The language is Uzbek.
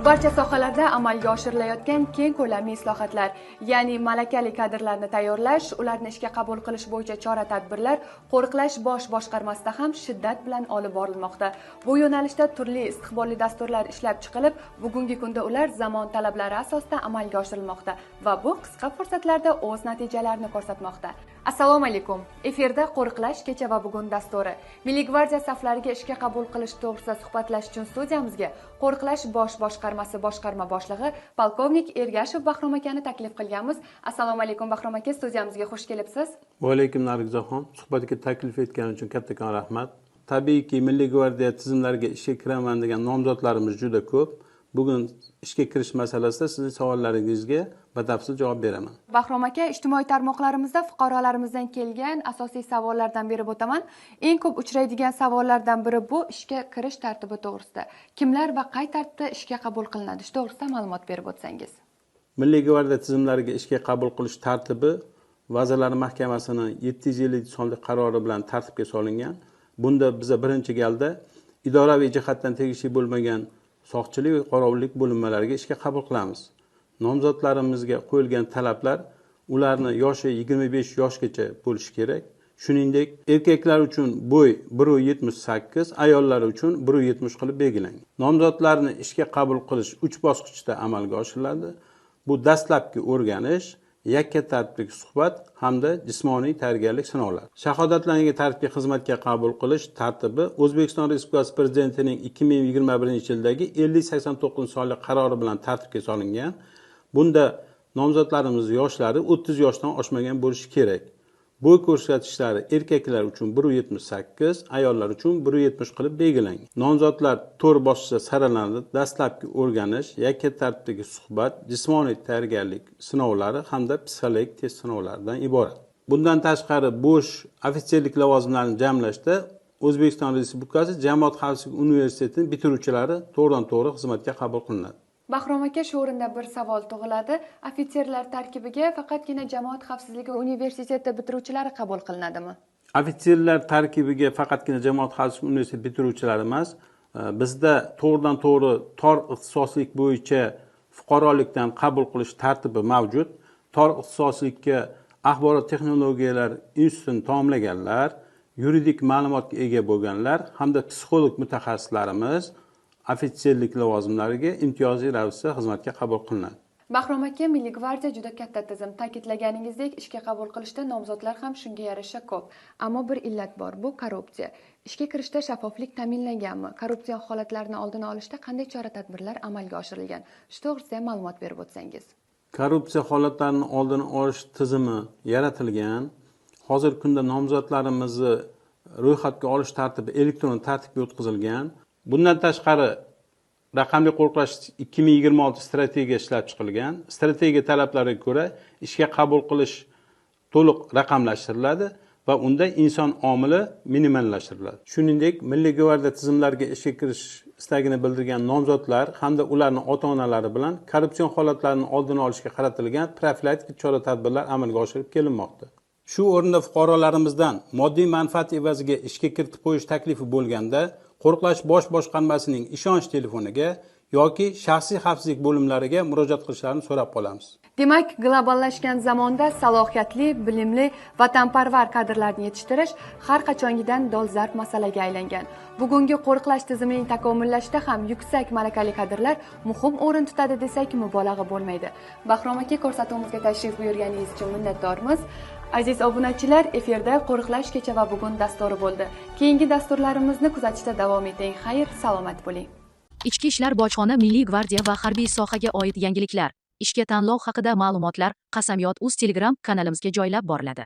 Barcha sohalarda amalga oshirilayotgan keng ko'lamli islohotlar, ya'ni malakali kadrlarni tayyorlash, ularni ishga qabul qilish bo'yicha chora-tadbirlar Qo'riqlash bosh boshqarmasida ham shiddat bilan olib borilmoqda. Bu yo'nalishda turli istiqbolli dasturlar ishlab chiqilib, bugungi kunda ular zamon talablari asosida amalga oshirilmoqda va bu qisqa fursatlarda o'z natijalarini ko'rsatmoqda. Assalomu alaykum. Efirda Qo'riqlash kecha va bugun dasturi. Milliy gvardiya saflariga ishga qabul qilish to'g'risida suhbatlashish uchun studiyamizga Qo'riqlash bosh boshqarmasi boshqarma boshlig'i polkovnik Ergashev Bahrom akani taklif qilganmiz. Assalomu alaykum Bahrom aka, studiyamizga xush kelibsiz. Va alaykum Nargizaxon, suhbatga taklif etganingiz uchun kattakon rahmat. Tabiiyki, Milliy gvardiya tizimlariga ishga kiraman degan nomzodlarimiz juda ko'p. Bugun ishga kirish masalasida sizning savollaringizga batafsil javob beraman. Bahrom aka, ijtimoiy tarmoqlarimizda fuqarolarimizdan kelgan asosiy savollardan berib o'taman. Eng ko'p uchraydigan savollardan biri bu ishga kirish tartibi to'g'risida. Kimlar va qay tartibda ishga qabul qilinadi? Shu to'g'risida ma'lumot berib o'tsangiz. Milliy gvardiya tizimlariga ishga qabul qilish tartibi Vazirlar Mahkamasining 750 sonli qarori bilan tartibga solingan. Bunda biza birinchi galda idoraviy jihatdan tegishli bo'lmagan soqchilik va qorovullik bo'linmalariga ishga qabul qilamiz. Nomzodlarimizga qo'yilgan talablar ularni yoshi 25 yoshgacha bo'lishi kerak. Shuningdek, erkaklar uchun bo'y 1.78, ayollar uchun 1.70 qilib belgilangan. Nomzodlarni ishga qabul qilish 3 bosqichda amalga oshiriladi. Bu dastlabki o'rganish, yakka tartibli suhbat hamda jismoniy tayyorgarlik sinovlari. Shahodatlangan tartibli xizmatga qabul qilish tartibi O'zbekiston Respublikasi Prezidentining 2021-yildagi 5089 sonli qarori bilan tartibga solingan. Bunda nomzodlarimiz yoshlari 30 yoshdan oshmagan bo'lishi kerak. Bo'y ko'rsatkichlari erkaklar uchun 1.78, ayollar uchun 1.70 qilib belgilangan. Nomzodlar 4 bosqichda saralanadi. Dastlabki o'rganish, yakka tartibdagi suhbat, jismoniy tayyorgarlik sinovlari hamda psixologik test sinovlaridan iborat. Bundan tashqari bo'sh ofitserlik lavozimlarini jamlashda O'zbekiston Respublikasi Jamoat xavfsizligi universitetining bitiruvchilari to'g'ridan-to'g'ri xizmatga qabul qilinadi. Bahrom aka, shu o'rinda bir savol tug'iladi. Ofitserlar tarkibiga faqatgina Jamoat xavfsizligi universiteti bitiruvchilari qabul qilinadimi? Ofitserlar tarkibiga faqatgina Jamoat xavfsizligi universiteti bitiruvchilari emas, bizda to'g'ridan-to'g'ri tor ixtisoslik bo'yicha fuqarolikdan qabul qilish tartibi mavjud. Tor ixtisoslikka axborot texnologiyalar institutini tamomlaganlar, yuridik ma'lumotga ega bo'lganlar hamda psixolog mutaxassislarimiz ofitserlik lavozimlariga imtiyozli ravishda xizmatga qabul qilinadi. Bahrom aka, Milliy gvardiya juda katta tizim. Ta'kidlaganingizdek, ishga qabul qilishda nomzodlar ham shunga yarasha ko'p. Ammo bir illat bor, bu korrupsiya. Ishga kirishda shaffoflik ta'minlanganmi? Korrupsion holatlarni oldini olishda qanday chora-tadbirlar amalga oshirilgan? Shu to'g'risida ham ma'lumot berib o'tsangiz. Korrupsiya holatlarini oldini olish tizimi yaratilgan. Hozirgi kunda nomzodlarimizni ro'yxatga olish tartibi elektron tartibga o'tkazilgan. Bundan tashqari raqamli qo'riqlash 2026 strategiya ishlab chiqilgan. Strategiya talablariga ko'ra ishga qabul qilish to'liq raqamlashtiriladi va unda inson omili minimallashtiriladi. Shuningdek, Milliy gvardiya tizimlariga ishga kirish istagini bildirgan nomzodlar hamda ularning ota-onalari bilan korrupsion holatlarni oldini olishga qaratilgan profilaktik chora-tadbirlar amalga oshirib kelinmoqda. Shu o'rinda fuqarolarimizdan moddiy manfaat evaziga ishga kiritib qo'yish taklifi bo'lganda Qo'riqlash bosh boshqarmasining ishonch telefoniga yoki shaxsiy xavfsizlik bo'limlariga murojaat qilishlarini so'rab qolamiz. Demak, globallashgan zamonda salohiyatli, bilimli, vatanparvar kadrlarni yetishtirish har qachongidan dolzarb masalaga aylangan. Bugungi qo'riqlash tizimining takomillashida ham yuksak malakali kadrlar muhim o'rin tutadi desak mubolag'a bo'lmaydi. Bahrom aka, ko'rsatuvimizga tashrif buyurganingiz uchun minnatdormiz. Aziz obunachilar, efirda Qo'riqlash kecha va bugun dasturi bo'ldi. Keyingi dasturlarimizni kuzatishda davom eting. Xayr, salomat bo'ling. Ichki ishlar bojxona, Milliy gvardiya va harbiy sohaga oid yangiliklar, ishga tanlov haqida ma'lumotlar Qasamyod uz Telegram kanalimizga joylab boriladi.